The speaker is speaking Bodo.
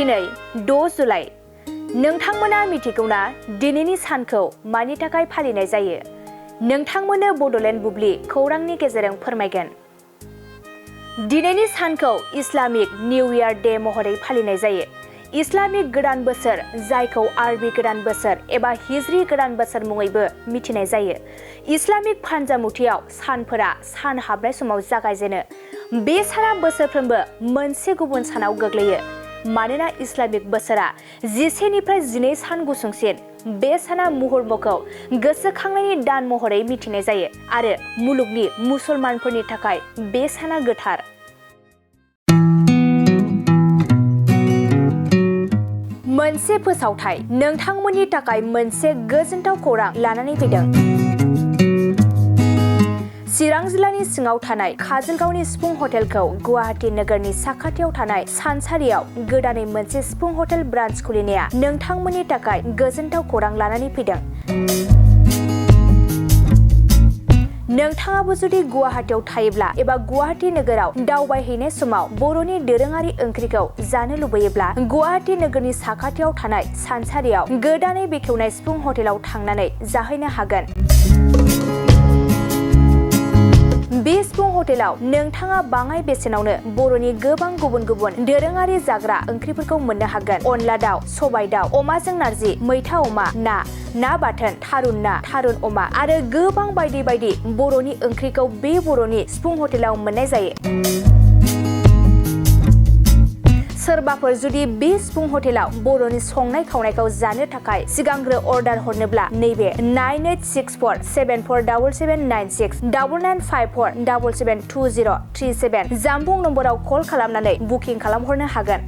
दिनै 6 जुलाइ नोंथांमोना मिथिगौना दिनैनि सानखौ मानि थाखाय फालिनाय जायो? नोंथांमोननो बड'लेण्ड बुब्लि खौरांनि गेजेरजों फोरमायगोन। दिनैनि सानखौ इस्लामिक निउ इयार डे महरै फालिनाय जायो। इस्लामिक गोदान बोसोर जायखौ आरबी गोदान बोसोर एबा हिजरी गोदान बोसोर मुङैबो मिथिनाय जायो। इस्लामिक फान्जामुथियाव सानफोरा सान हाबनाय समाव जागायजेनो। बे साना बोसोरफ्रोमबो मोनसे गुबुन सानाव गोग्लैयो। मानोना इस्लामिक बोसोरा 11 निफ्राय 12 सान गुसुंसिन। बे साना मुहुर्मखौ गोसोखांनायनि दान महरै मिथिनाय जायो आरो मुलुगनि मुसलमानफोरनि थाखाय बे साना गोथार। मोनसे फोसावथाय नोंथांमोननि थाखाय मोनसे गोजोनथाव खौरां लानानै फैदों। चिरां जिल्लानि सिङाव थानाय काजलगावनि सिफुं हटेलखौ गुवाहाटी नोगोरनि साखाथियाव थानाय सानसारियाव गोदानै मोनसे सिफुं हटेल ब्रान्च खुलिनाया नोंथांमोननि थाखाय गोजोनथाव खौरां लानानै फैदों। नोंथाङाबो जुदि गुवाहाटीयाव थायोब्ला एबा गुवाहाटी नोगोराव दावबायहैनाय समाव बर'नि दोरोङारि ओंख्रिखौ जानो लुबैयोब्ला गुवाहाटी नोगोरनि साखाथियाव थानाय सानसारियाव गोदानै बेखेवनाय सिफुं हटेलाव थांनानै जाहैनो हागोन। बे सिफुं हटेलाव नोंथाङा बाङाय बेसेनावनो बर'नि गोबां गुबुन गुबुन दोरोङारि जाग्रा ओंख्रिफोरखौ मोननो हागोन। अनला दाउ, सबाय दाउ, अमाजों नारजि, मैथा अमा, ना बाथोन, थारुन ना, थारुन अमा आरो गोबां बायदि बायदि बर'नि ओंख्रिखौ बे बर'नि सिफुं हटेलाव मोननाय जायो। सोरबाफोर जुदि बे सिफुं हटेलाव बर'नि संनाय खावनायखौ जानो थाखाय सिगांग्रो अर्डार हरनोब्ला नैबे 9864747796 9954772037 जानबुं नम्बराव कल खालामनानै बुकिं खालामहरनो हागोन।